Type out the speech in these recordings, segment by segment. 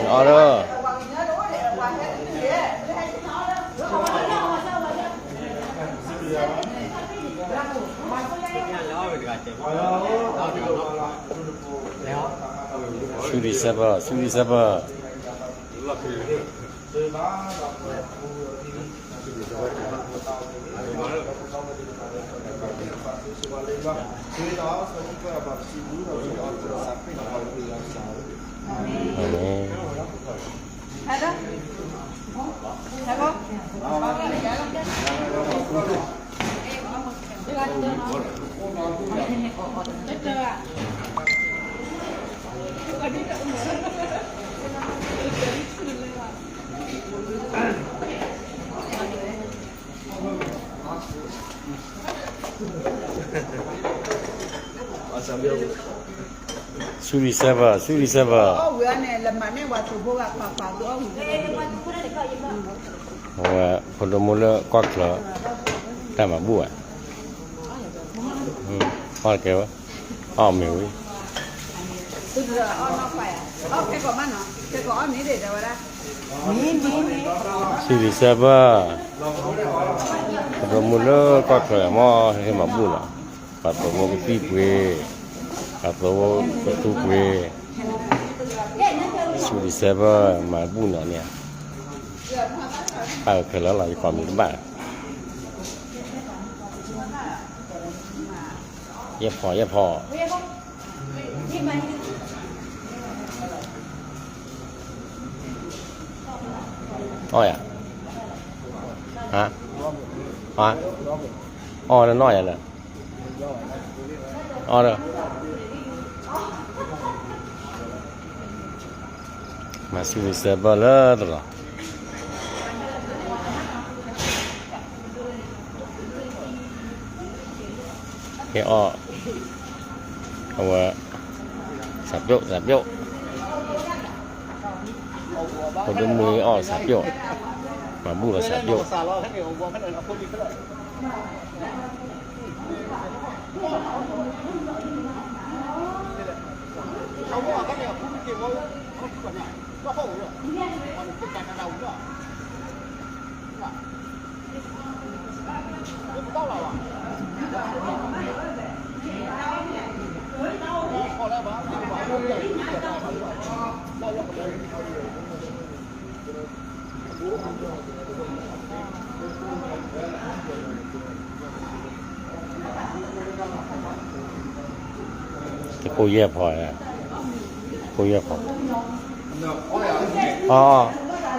အီၣ်ဒီး ဆူဒံၣ်စဲဘၢၣ်, ဆူဒံၣ်စဲဘၢၣ်. ဆူဒံၣ်စဲဘၢၣ်, ဆူဒံၣ်စဲဘၢၣ်. အဝဲဖိဒိၣ်မူလၢကီၢ်ချၢ တၢ်မၤဘူၣ်ဧါ, အီၣ်ကဲဝဲ, အီၣ်မ့ၤဝံၤ ဆူဒံၣ်စဲဘၢၣ်, ဖိဒိၣ်မူလၢကီၢ်ချၢမ့ၢ်ဟဲမၤဘူၣ်လီၤ, ပှၤသဝီကသံၣ်ပှ့ၤ, ပှၤသဝီကသူပှ့ၤ, ဆူဒံၣ်စဲဘၢၣ် မၤဘူၣ်နီၤန့ၣ်, ပၢ်ခဲလၢာ်လီၤ ယကိးမံၤတဘၣ်, ယဲၢ်ဖီ ယဲၢ်ဖီ အီၣ်ယၤ, အီၣ်လၢနီၢ်ယၤလၢ, အီၣ်ဒီး မၤဆူဒံၣ်စဲဘၢၣ်လၢတလီၤ, ဟဲအီၣ်, အဝဲ, စးပျိၣ် စးပျိၣ်, ဖိဒိၣ်မူဟဲအီၣ်စးပျိၣ်, မၤဘူၣ်လီၤစးပျိၣ်. တကိးယဲၢ်ဖီ, ကိးယဲၢ်ဖီ, အီၣ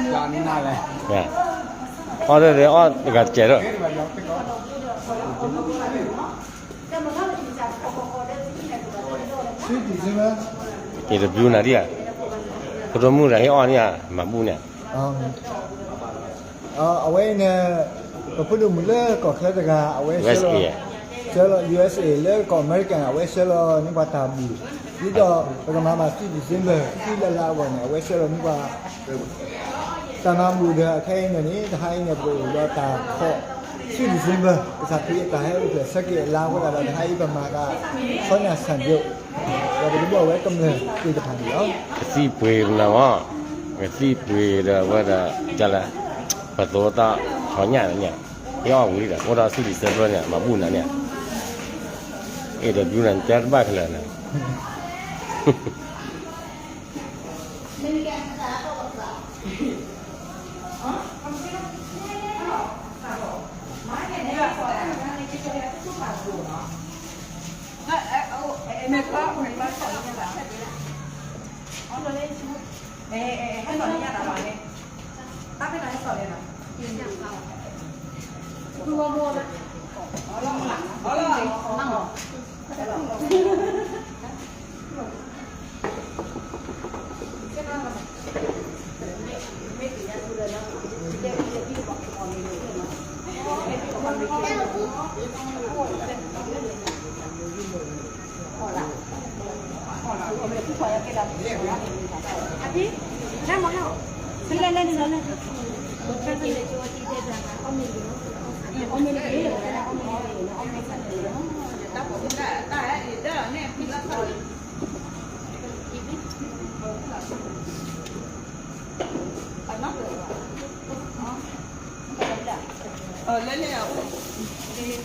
်, အီၣ်ဒီး အီၣ်တဂၤတကဲးဒီး အ့ၣ်ဒဘျူးနၤဒ်ဧါ, ဖိဒိၣ်မူဒီးဟဲအီၣ်န့ၣ်ဧါ, မၤဘူၣ်န့ၣ်, အဝဲအံၤန့ၣ်, ပဖိဒိၣ်မုၣ်လၢကီၢ်ချၢတဂၤ အဝဲဆှၢလီၤ, ဆှၢလီၤ ယူၢ်အ့ၣ်အ့ၣ် လၢကီၢ်အမဲရကၤ အဝဲဆှၢလီၤန့ၢ်ပှၤတၢ်ဘူၣ်, ဒ်သိးပကမၤဘၣ် citizen ဘၢၣ် ခံလါလါအဂီၢ်န့ၣ် အဝဲဆှၢလီၤန့ၢ်ပှၤ တၢ်မၤဘူၣ်ဒီး အခဲအံၤန့ၣ်န့ၣ် တဟါအံၤန့ၣ် ပကအိၣ်ဒီးတၢ်ခီၣ် citizen ဘၢၣ် ကစၢ်ခရံာ်အတၢ်ဟဲအိၣ်ဖျဲၣ်ဆၢက့ၤအလါအဃိသတးဒီး တဟါအံၤပမၤတၢ် ဆီညၣ်ဆၣ်ဒိၣ် ဒီးပကဘၣ်အဝဲကမျၢၢ်သ့ၣ်တဖၣ်န့ၣ်လီၤ. ကသံၣ်ပှ့ၤမနုၤမး, ကသံၣ်ပှ့ၤဒီးအဝဲဒၣ် ဒ်လဲၣ်, ပသိးတၢ်ဆီညၣ်န့ၣ်, ဟဲအီၣ်ဝံၤဒီး အိၣ်ဒီး citizen ဘၢၣ်န့ၣ် မၤဘူၣ်နၤန့ၣ်, အ့ၣ်ဒဘျူးနၤ တဲတဘၣ်ခဲလၢာ်န့ၣ် တၢ်ပီးမုၢ်တၢ်အတၢ်ဟဲအံၤဒၢန့ၣ်ဖံလၢသီ လၢလဲၣ်အအိၣ်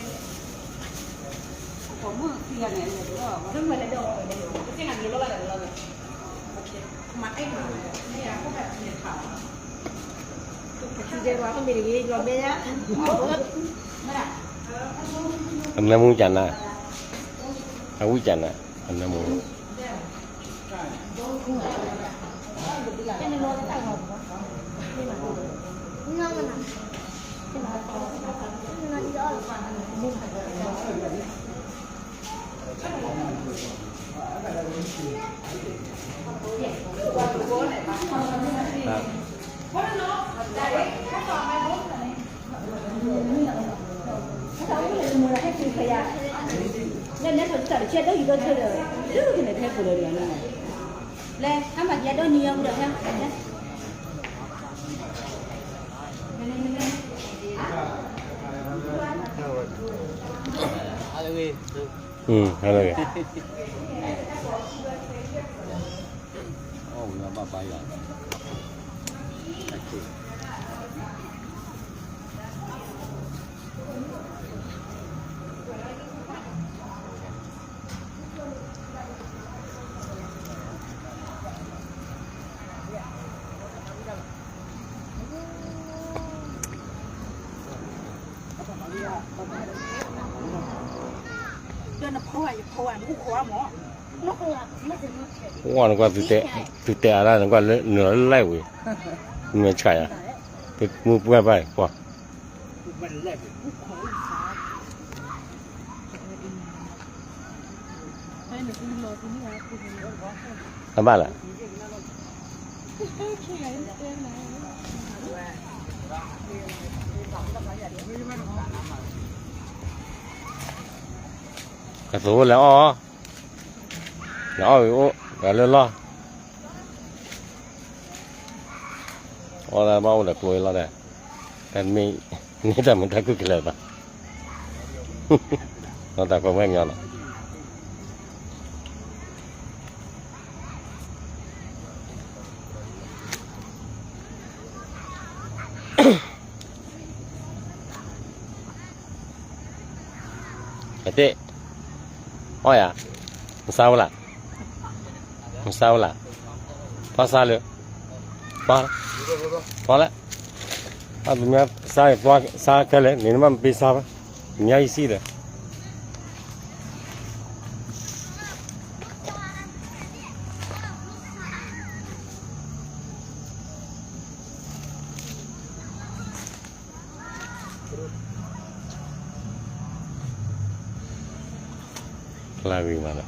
အနၢမူကနၤ, အဝံကနၤ, အနၢမူ ဝဲနကွၢ် သုတဲအါဒၣ် နကွၢ်လၢနုာ်လီၤလၢလဲၣ်ဝံၤ မ့ၢ်ဆှးယၤ ပမူပှဲၤဘၣ်ပှၤ အဘၣ်လၢ ကသိးလဲၤအီၣ်, လဲၤအီၣ်ဝံၤအိၣ် ပှၤလၢလီၢ်, အီၣ်လၢဘၣ်အိၣ်ဒီးကျိအံၤလီၤဒီး, တၢ်မ့ၢ်, မ့ၢ်တၢ်မုာ်တၢ်ခုၣ်ကလဲၤဘၣ်, နီၢ်တၢ်ဖိမ့ၢ်ညီလီၤ. ကတ့ၢ်, အီၣ်ယၤ, မဆါဝဲလၢ်, မဆါဝဲလၢ်, ဖီဆါလၢ, ဖီ, ဖီလၢ, အပမ့ၢ်ဆါ, ဖီဆါခဲလၢာ် န့ၣ်နမ့ၢ်ပ့ၤဆါဘၣ်, ညါယံၤစံၣ်ဒီး ဖျါဂ့ၤမးလီၤ.